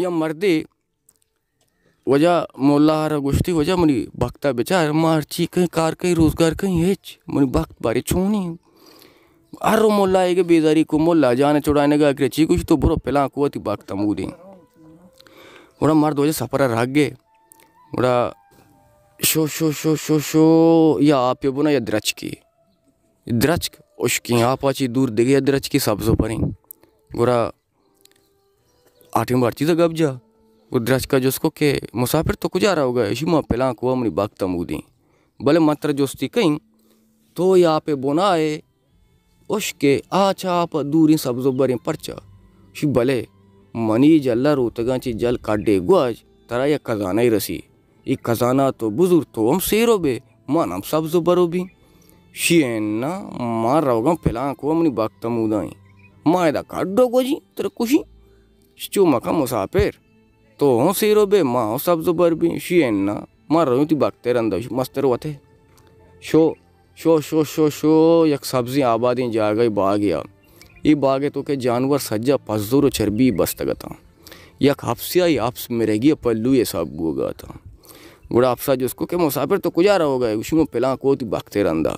یا مردے وجہ ملا ءَ را گوشتی، وجہ منی بخت ءَ بچار، ما ہرچی کئیں، کار کئیں، روزگار کئیں، ہچ منی بخت بارے چونیں۔ ہر رو ملا ایگے بیزاری کو، ملا جان ءِ چڑائینگ ءَ کرچی گوشی، تو برو پلان کو وتی بخت ہمودیں۔ گڑا مرد وجہ سفر ءَ رہگے۔ گڑا شو شو شو شو شو یا آپے بنا یا درچکے۔ درچک اشکیں، آپا چی دور دگہ یا درچکے سبز و بریں۔ گڑا آ ٹیم ہر چیز ءَ گپ جا۔ گڑا درچک ءَ جست کو کہ مسافر تو کجا روگ ءَ ئے؟ اشی ما پلان کو منی بخت ہمودیں۔ بلے من ترا جستی کئیں، تو یا آپے بنا ئے، اشکے آ چہ آپ ءَ دوریں سبز و بریں پرچا؟ شی بلے، منی جل ءَ روتگاں چہ جل کڈے گوج، ترا یک خزانہ ئے رسی۔ اے خزانہ تو بزور، تو ہم سیرو بے، من ہم سبز و برو بیں۔ شی انا، ما روگاں پلان کو منی بخت ہمودائیں۔ ما ادا کڈو گوجیں، ترا کشیں۔ شی چو مکن مسافر۔ تو ہوں سیرو بے، ما ہوں سبز و بر بیں۔ شی انا، ما رویں تی بخت ءِ رندا، شی مستر وتے۔ شو، شو، شو، شو، شو، یک سبزیں آبادیں جاگہے باگے آ۔ اے باگ ءِ توکا جانور سجا پزور و چربی بستگ اتاں۔ یک ہپسے آ، اے ہپس مرگی ءِ پلو ءِ حساب بوگا اتاں۔ گڑا ہپسا جست کو کہ مسافر تو کجا روگا ئے؟ گوشی من پلان کو تی بخت ءِ رندا۔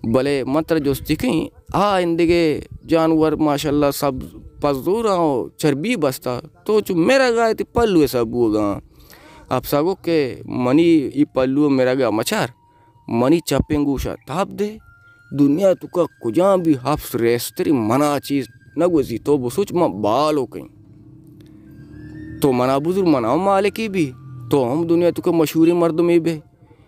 بلے من ترا جستی کئیں، آ اندگہ جانور ماشاءاللہ سبز پزوراں و چربی بستا، تو چو مرگا ئے، تی پلو حساب بوگا۔ ہپسا گو کہ منی ای پلو مرگا مچار، منی چپیں گوشا تاب دے، دنیا توکا کجام بھی ہپس ریستری منا چیز نہ گوزی، تو بسوچ من بالو کئیں۔ تو منا بزور، منا ہم مالکی بی، تو ہم دنیا توکا مشہوریں مردمے بے۔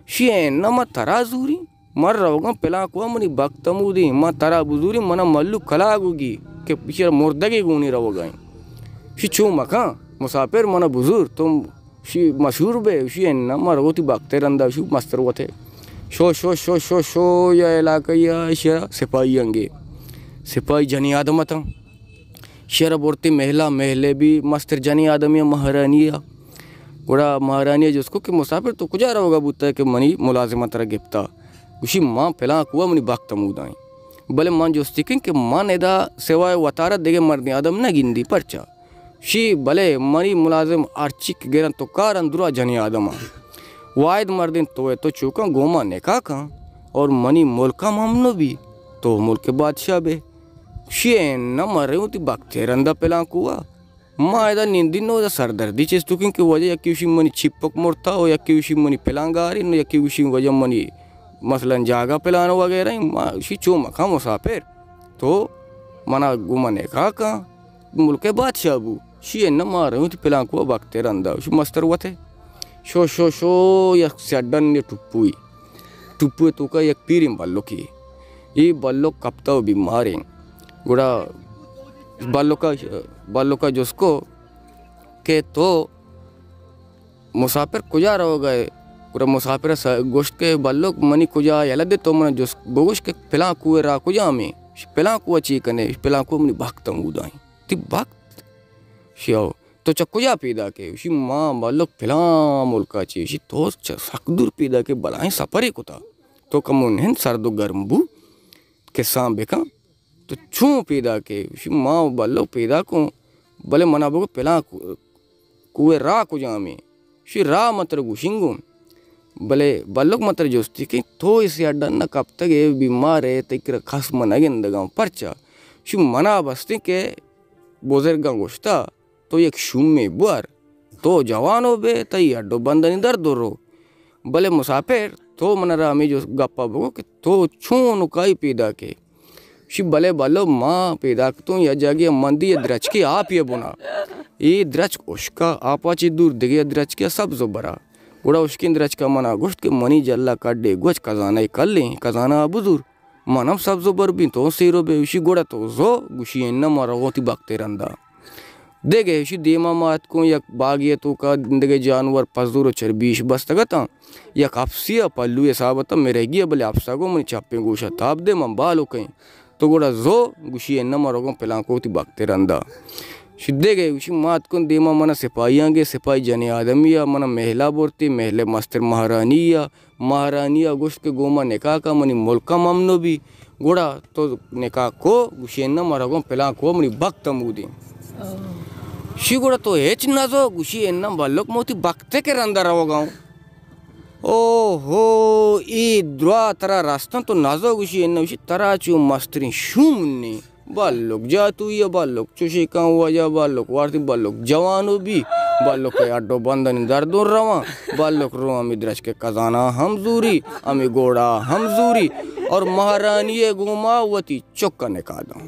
شی انا، ما ترا زوریں، من روگاں پلان کو منی بخت ہمودیں، ما ترا بزوریں، منا ملو کلاگ گی کہ پیشر مردگے گونی روگائیں۔ شی چو مکن مسافر، منا بزور، تو شی مشہور بے۔ شی انا، ما روتی بخت ءِ رندا، شو مستر وتے۔ شو، شو، شو، شو، شو، یا علاقہ یا شی سپاہی انگے۔ سپاہی جنی آدم اتاں۔ شی را برتی محلہ، محلے بھی مستر جنی آدمی مہارانی آ۔ گڑا مہارانی جست کو کہ مسافر تو کجا روگا بوتا کہ منی ملازمہ ترا گپتا؟ گوشی، من پلان کو منی بخت ہمودائیں۔ بلے من جستی کن کہ من ادا سوائے وتارا دگہ مردیں آدم نہ گندی، پرچا؟ شی بلے منی ملازم ہرچی کہ گرن تو کارن درا جنی آدم آ۔ واحد مردیں تو ئے، تو چوکاں گوما نکاح کن اور منی ملکا ممنو بی، تو ملک بادشاہ بے۔ شی انا، ما رویں تی بخت ءِ رندا پلان کو آ۔ ما ادا نندین نو، ادا سردردی چست کن کہ وجہ یکی گوشی منی چپک مرتا و یکی گوشی منی پلان گارین و یکی گوشی وجہ منی مثلاً جاگہ پلان وغیرہ۔ ما شی چو مکن مسافر، تو منا گوما نکاح کن، ملک ءِ بادشاہ بو۔ شی انا، ما رویں تی پلان کو بخت ءِ رندا، شی مستر وتے۔ شو، شو، شو، یک سیاہ ڈنے ٹپوئی۔ ٹپو ءِ توکا یک پیریں بلکے۔ اے بلک کپتا و بیماریں۔ گڑا بلکا، بلکا جست کو کہ تو مسافر کجا روگا ئے؟ گڑا مسافر ءَ س-، گوشت کہ بلک، منی کجا یلہ دے، تو منا جست بگوش کہ پلان کوہ ءِ راہ کجامیں؟ پلان کوہ ءَ چی کنے؟ پلان کوہ منی بخت ہمودائیں۔ تی بخت؟ شیو، تو چہ کجا پیداک ئے؟ گوشی، ما بلک پلان ملکا چہ۔ گوشی، تو چہ سک دور پیداک ئے، بلاہیں سفرے کتا۔ تو کمو نند، سرد و گرم بو، کسان بکن۔ تو چون پیداک ئے؟ گوشی، ما بلک پیداک اوں، بلے منا بگو پلان کو-، کوہ ءِ راہ کجامیں؟ گوشی، راہ من ترا گوشیں گوں۔ بلے بلک من ترا جستی کن، تو اے سیاہ ڈن ءَ کپتگ ئے، بیمار ئے، تئی کرا کس من نہ گندگاں، پرچا؟ گوشی، منا بستیں کہ بزرگاں گوشتا، تو یک شومے بور، تو جوانو بے، تئی ہڈ و بندانی درد رو۔ بلے مسافر، تو من را ہمے جو گپا بگو کہ تو چون و کئی پیداک ئے؟ گوشی، بلے بلو، ما پیداک اتوں یا جاگے مندی یا درچکے آپی بنا۔ اے درچک اشکا، آپا چی دور دگہ یا درچکے سبز و برا۔ گڑا اشکیں درچکا منا گوشت کہ منی جلا کڈے گوچ، خزانہ کلیں، خزانہ بزور۔ من ہم سبز و بر بیں، تو سیرو بے۔ گوشی، گڑا تو زو؟ گوشی، اناں، ما رووں تی بخت ءِ رندا۔ دگہ گوشی، دیما ما اتکوں، یک باگے ءِ توکا دگہ جانور پزور و چربیش بستگ اتاں۔ یک اپسے ءَ پلو حساب اتاں، مرگی ءَ، بلے اپسا گوں منی چپیں گوشا تاب دے، من بالو کئیں۔ تو گڑا زو؟ گوشی، اناں، ما روگوں پلان کو تی بخت ءِ رندا۔ شی دگہ گوشی، ما اتکوں دیما منا سپاہیاں گے، سپاہی جنیں آدمی ءَ منا محلا برتی، محل ءِ مستر مہارانی ءَ، مہارانی ءَ گوشت کہ گوں ما نکاح کا، منی ملک ءَ ممنوع بی۔ گڑا تو نکاح کو؟ گوشی، اناں، ما روگوں پلان کو، منی بخت ہمودیں۔ شی گڑا تو ہچ نزو؟ گوشی اناں بلک، من وتی بخت ءِ کرندہ روگا اوں۔ او ہو، اے درا ترا رستن، تو نزو؟ گوشی اناں۔ گوشی ترا چو مستریں شوم نے۔ بلک جاتوئی ءَ، بلک چوشی کن واجہ، بلک وارتی، بلک جوانو بی، بلک ءِ اڈ و بندانی دردون رواں، بلک رو ہمے درچک ءِ کزانا ہم زوری، ہمے گوڑا ہم زوری، اور مہرانی ءِ گوما وتی چک ءَ نکاح داں۔